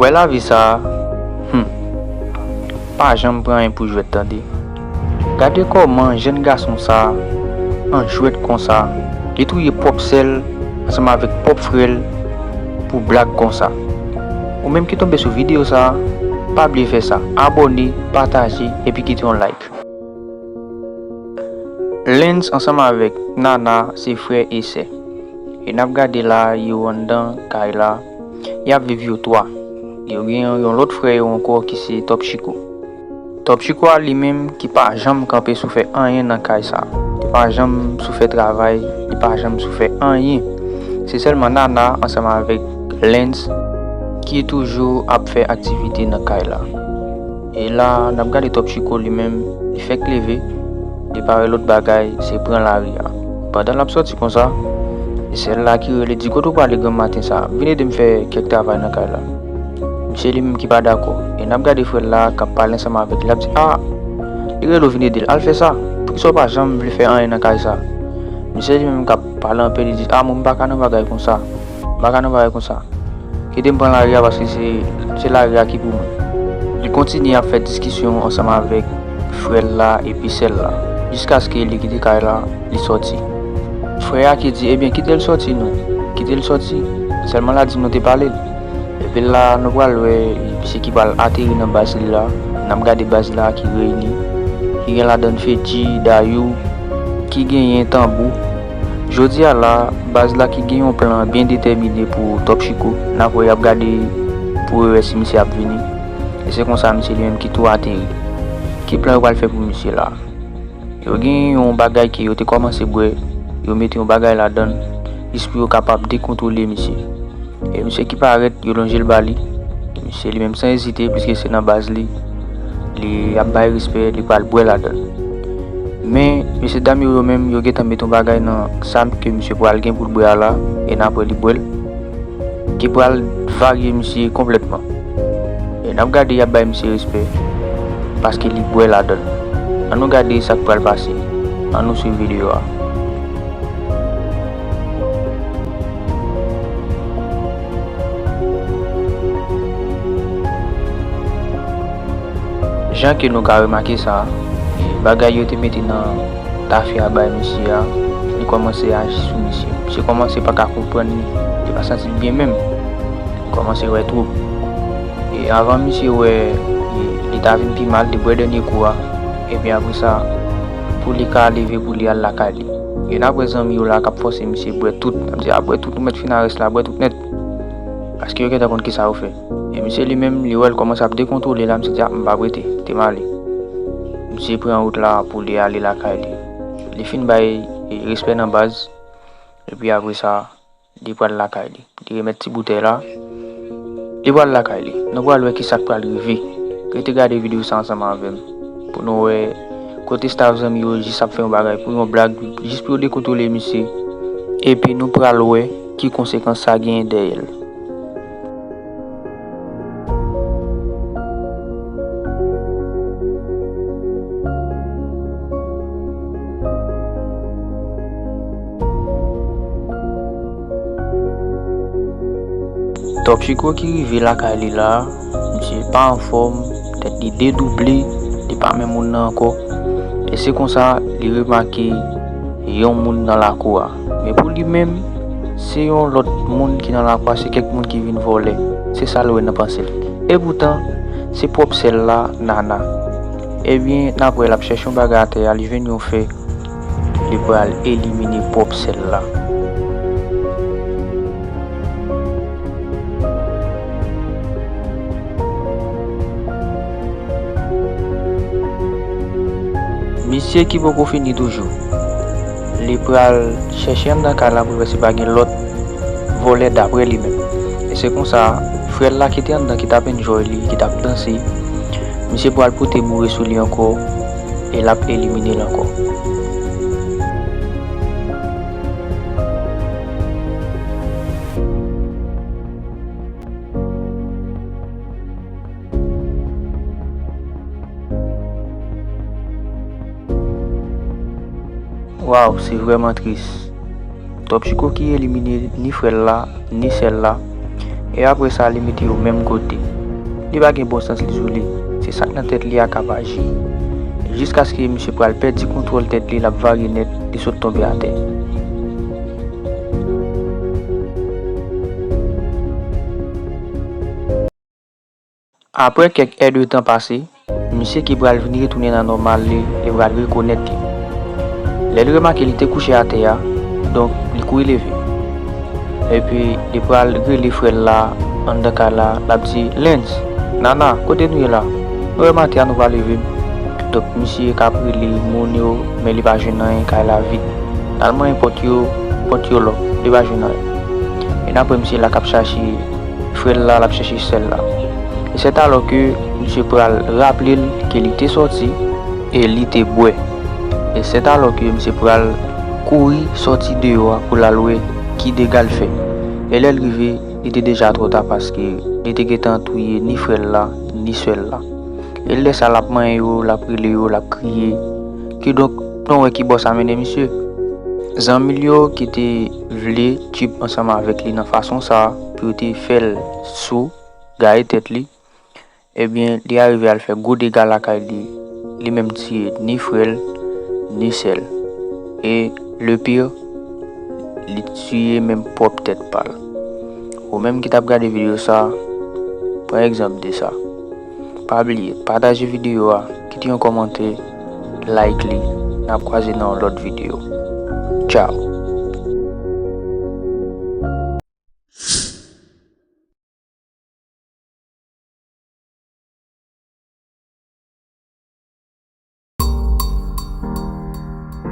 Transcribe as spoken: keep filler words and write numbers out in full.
Wè lavi sa a, hmm, pa janm pran anyen pou jwèt tande. Gade kòman jèn gason sa a, an jwèt konsa, li touye pwòp sè l ansanm avèk pwòp frè l pou blag konsa. Ou menm ki tonbe sou videyo sa a, pa bliye fè sa, abòne, pataje epi kite yon like. Lens ansanm avèk Nana se frè e sè. E n ap gade la, yo anndan kay la, y ap viv yo twa. Yo gen yon lòt frè yo ankò ki se Top Chico. Top Chico a li menm ki pa janm kanpe sou fè anyen nan kay sa. Li pa janm sou fè travay, li pa janm sou fè anyen. Se sèlman Nana ansanm avèk Lens ki toujou ap fè aktivite nan kay la. E la, n ap gade Top Chico li menm, li fèk leve, li pa wè lòt bagay, se pran lari a. Pandan l ap sòti konsa, e sè l la ki rele, di, "Kote w prale granm maten sa a? Vin ede m fè kèk travay nan kay la." Misye li menm ki pa dakò. E n ap gade frè l la k ap pale ansanm avèk li, l ap di, "A, li rele w vin ede l, al fè sa. Poukisa w pa janm vle fè anyen nan kay sa a?" Misye li menm k ap pale anpil, li di, "A, mwen m pa ka nan bagay konsa. M pa ka nan bagay konsa." Kite m pran lari a paske se, se lari a ki pou mwen. Li kontinye ap fè diskisyon ansanm avèk frè l la epi sè l la, jiskaske li kite kay la, li sòti. Frè a ki di, "Ebyen, kite l sòti non. Kite l sòti." Sèlman l a di, "Nou te pale l." Epi la, nou pral wè misye ki pral ateri nan baz li la. N ap gade baz la ki reyini, ki gen ladann Fedji, Dayou, ki genyen Tanbou. Jodi a la, baz la ki gen yon plan byen detèmine pou Top Chico. N ap wè y ap gade pou yo wè si misye ap vini. E se konsa misye li menm ki tou ateri. Ki plan yo pral fè pou misye la? Yo gen yon bagay ke yo te kòmanse bwè, yo mete yon bagay ladan l, jis pou yo kapab dekontwole misye. E misye ki parèt, yo lonje l ba li. Misye li menm san ezite, piske se nan baz li, li ap bay respè, li pral bwè ladan l. Men, mesye dam yo, yo menm, yo gentan met yon bagay nan sa ke misye pral gen pou l bwè a la, e n ap wè li bwè l, ki pral varye misye konplètman. E n ap gade y ap bay misye respè, paske li bwè ladan l. Ann nou gade sa k pral pase. Ann nou swiv videyo a. Jan ke nou ka remake sa, bagay yo te mete nan tafe a bay misye a, li kòmanse aji sou misye. Misye kòmanse pa ka konprann li, li pa santi l byen menm. Li kòmanse wè twoub. E avan misye wè li, li ta vin pi mal, li bwè dènye kou a, epi apre sa, pou li ka leve pou li al lakay li. E n ap wè zanmi yo la k ap fòse misye bwè tout. N ap di, "A, bwè tout, ou mèt fin a rès la, bwè tout nèt." Paske yo gentan konn kisa yo fè. E misye li menm, li wè l kòmanse ap dekontwole la, misye di, "A, m p ap rete, kite m ale." Misye pran wout la pou li ale lakay li. Li fin bay, e, respè nan baz, epi apre sa, li pral lakay li. Li remèt ti boutèy la, li pral lakay li. Nou pral wè kisa k pral rive. Rete gade videyo sa ansanm avè m pou nou wè kote staff zanmi yo jis ap fè yon bagay pou yon blag, jis pou yo dekontwole misye. Epi nou pral wè ki konsekans sa genyen dèyè l. Top Chico ki rive lakay li la, misye pa anfòm, tèt li dedouble, li pa menm moun nan ankò. E se konsa, li remake yon moun nan lakou a. Men pou li menm, se yon lòt moun ki nan lakou a, se kèk moun ki vin vòlè. Se sa l wè nan panse l. Epoutan, se pwòp sè l la, Nana. Ebyen, n ap wè l ap chèche yon bagay atè a, li jwenn yon fè, li pral elimine pwòp sè l la. Misye ki poko fini toujou. Li pral chèche anndan kay la pou l wè si pa gen lòt vòlè daprè li menm. E se konsa, frè l la ki te anndan, ki t ap enjoy li, ki t ap danse, misye pral pote boure sou li ankò, e l ap elimine l ankò. Waw, se vrèman tris. Top Chico ki elimine ni frè l la, ni sè l la. e apre sa li mete yo menm kote. Li pa gen bon sans li sou li. Se sa k nan tèt li a k ap aji. Jiskaske misye pral pèdi kontwòl tèt li, l ap varye nèt, li sot tonbe atè. Apre kèk èdtan pase, misye ki pral vin retounen nan nòmal li, li pral rekonèt li. Lè l remake li te kouche atè a, donk, li kouri leve. Epi, li pral rele frè l la anndan kay la, l ap di, "Lens, Nana, kote nou ye la? Nou remake a, nou pa leve." Donk, misye k ap rele moun yo, men li pa jwenn anyen, kay la vid. L al manyen pòt yo, pòt yo lòk, li pa jwenn anyen. E n ap wè misye la k ap chache frè l la, l ap chache sè l la. E sètalò ke misye pral raple l ke li te sòti e li te bwè. E sètalò ke misye pral kouri sòti deyò a pou l al wè ki dega l fè. E lè l rive, li te deja twò ta paske li te gentan touye ni frè l la, ni sè l la. E lè sa l ap manyen yo, l ap rele yo, l ap kriye. Kidonk, nou wè ki bò sa mennen misye. Zanmi l yo ki te vle tchip ansanm avèk li nan fason sa a, pou yo te fè l sou, gaye tèt li, ebyen, li arive al fè gwo dega lakay li. Li menm tiye ni frè l, ni sè l. E le pire, li tiye menm pwòp tèt pa l. Ou menm ki t ap gade videyo sa a, pran egzanp de sa. Pa bliye, pataje videyo a, kite yon kòmantè, like li. N ap kwaze nan yon lòt videyo. Tchao.